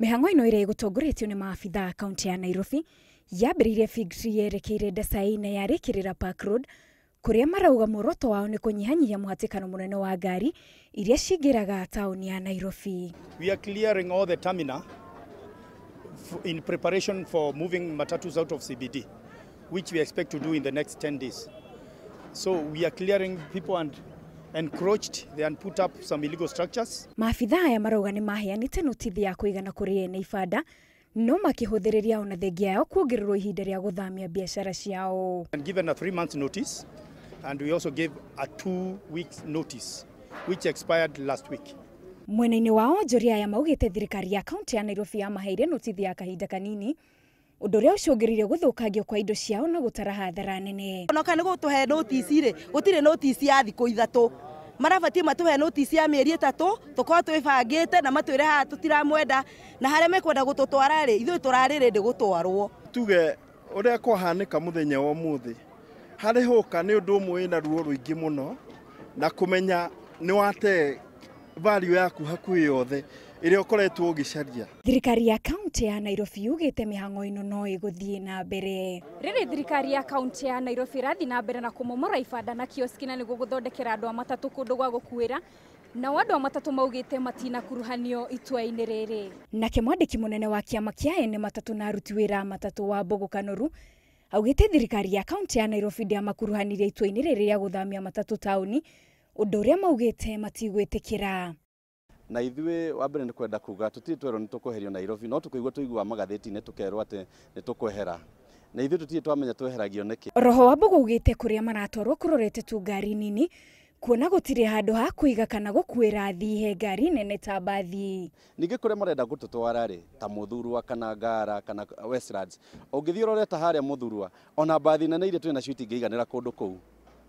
Mĩhang'o ĩno ĩrĩa ĩgũtongoretio nĩ maabitha a kaunti ya Nairobi yambĩrĩirie Fig Tree yerekeire Dasai na yarĩkĩrĩra Park Road, kũrĩa marauga muoroto wao nĩ kũnyihanyihia mũhatĩkano mũnene wa ngari iria cingĩraga taũni ya Nairobi. We are clearing all the terminal in preparation for moving matatus out of CBD, which we expect to do in the next 10 days. So we are clearing people and encroached and put up some illegal structures. Maabitha aya marauga nĩ maheanĩte notithi ya kũigana kũrĩ ene ibanda, no makĩhũthĩrĩria ona thengia yao kuongererwo ihinda rĩa gũthamia biacara ciao. And given a 3 months notice, and we also gave a 2 weeks notice, which expired last week. Mwena-inĩ wa onjoria aya maugĩte thirikari ya kaunti ya Nairobi yamaheire notithi ya kahinda kanini, ũndũ ũrĩa ũcũngĩrĩirie gũthũkangio kwa indo ciao na gũtara hathara nene. Onoka nĩ gũtũhe notice rĩ, gũtirĩ notice ya thikũ 3. Marabatiĩ matũhe notice ya mĩeri 3, tũkorwo twĩbangĩte na matwĩre haha tũtiramwenda, na harĩa mekwenda gũtũtwara rĩ, ithuĩ tũrarĩ ready gũtwarwo. Tuge ũrĩa kwahanĩka mũthenya wa ũmũthĩ, harĩ hũka nĩ ũndũ ũmwe wĩna ruo rũingĩ mũno, na kũmenya nĩ wate value yaku hakuhĩ yothe ĩrĩa ũkoretwo ũgĩcaria. Thirikari ya kaunti ya Nairobi yugĩte mĩhang'o ĩno no ĩgũthiĩ na mbere. Rĩrĩ thirikari ya kaunti ya Nairobi ĩrathiĩ na mbere na kũmomora ibanda na kioski na nĩguo gũthondekera andũ a matatũ kũndũ gwa gũkuĩra, nao andũ a matatũ maugĩte matinakuruhanio itua-inĩ rĩrĩ. Nake mwandĩki mũnene wa kĩama kĩa ene matatũ na aruti wĩra a matatũ wa Mbogo Kanoru augĩte thirikari ya kaunti ya Nairobi ndĩamakuruhanirie itua-inĩ rĩrĩ rĩa gũthamia matatũ taũni, ũndũ ũrĩa maugĩte matigwĩtĩkĩra. Na ithuĩ wa mbere nĩ kwenda kuga tũtirĩ twerwo nĩ tũkweherio Nairobi, no tũkũigua tũigua magathĩti-inĩ tũkerwo atĩ nĩ tũkwehera, na ithuĩ tũtirĩ twamenya tweheragio nĩkĩ. Roho wa Mbogo ugĩte kũrĩa maratwarwo kũrorete tu ngari nini, kuona gũtirĩ handũ ha kũiga kana gũkuĩra athii he ngari nene ta mbathi. Ningĩ kũrĩa marenda gũtũtwara rĩ, ta Mũthurwa kana Ngara kana Westlands, ũngĩthiĩ ũrorete harĩa Mũthurwa, ona mbathi nene iria twĩ nacio itingĩiganĩra kũndũ kũu.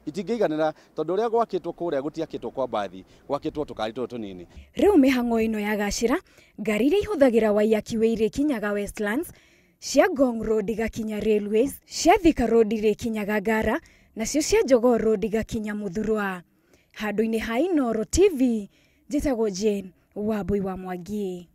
Itingĩiganĩra tondũ ũrĩa gwakĩtwo kũrĩa gũtiakĩtwo kwa mbathi, gwakĩtwo tũkari tũtũ tũnini. Rĩu mĩhang'o ĩno yagacĩra, ngari iria ihũthagĩra Waiyaki Way irĩkinyaga Westlands, cia Ngong Road igakinya Railways, cia Thika Road irĩkinyaga Ngara, nacio cia Jogoo Road igakinya Mũthurwa. Handũ-inĩ ha Inooro TV, njĩtagwo Jane Wambui wa Mwangi.